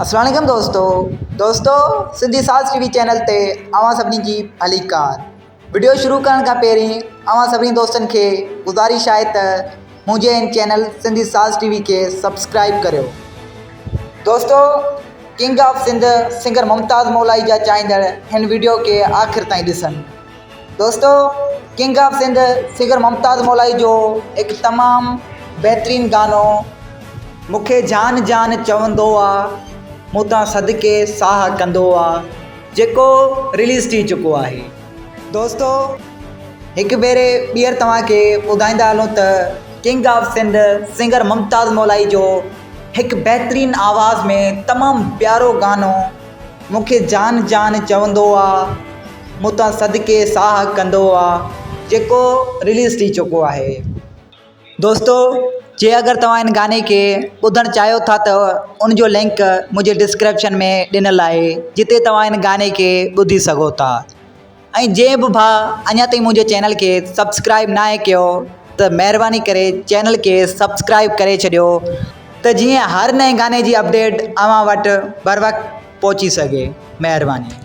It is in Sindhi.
اسلام عليڪم دوستو دوستو سنڌي ساز ٽي وي چينل تي اوهان سڀني جي ڀليڪار وڊيو شروع ڪرڻ کان پهرين اوهان سڀني دوستن کي گذارش آهي ته منهنجي هن چينل سنڌي ساز ٽي وي کي سبسڪرائب ڪريو دوستو king of Sindh singer Mumtaz Molai جا چاهيندڙ هن وڊيو کي آخر تائين ڏسن دوستو king of Sindh singer Mumtaz Molai جو هڪ تمام بهترين گانو مونکي جان جان چوندو آ مون تان صدقي ساهه ڪندو آ جيڪو رليز ٿي چڪو آهي. دوستو هڪ ڀيري ٻيهر توهان کي ٻڌائيندا هلون ته king of Sindh singer Mumtaz Molai جو هڪ بهترين آواز ۾ تمام پيارو گانو مون کي جان جان چوندو آ مون تان صدقي ساهه ڪندو آ جيڪو رليز ٿي چڪو آهي دوستو جي اگر توهان ان گاني کي ٻڌڻ چاهيو ٿا ته ان جو لنڪ منهنجي ڊسڪرپشن ۾ ڏنل آهي جتي توهان ان گاني کي ٻڌي سگهو ٿا ۽ جنهن به ڀاء اڃا تائين منهنجي چينل کي سبسڪرائب ناهي ڪيو ته مهرباني ڪري چينل کي سبسڪرائب ڪري ڇڏيو ته جيئن هر نئين گاني جي اپڊيٽ اوهان وٽ بروقت پهچي سگهي مهرباني.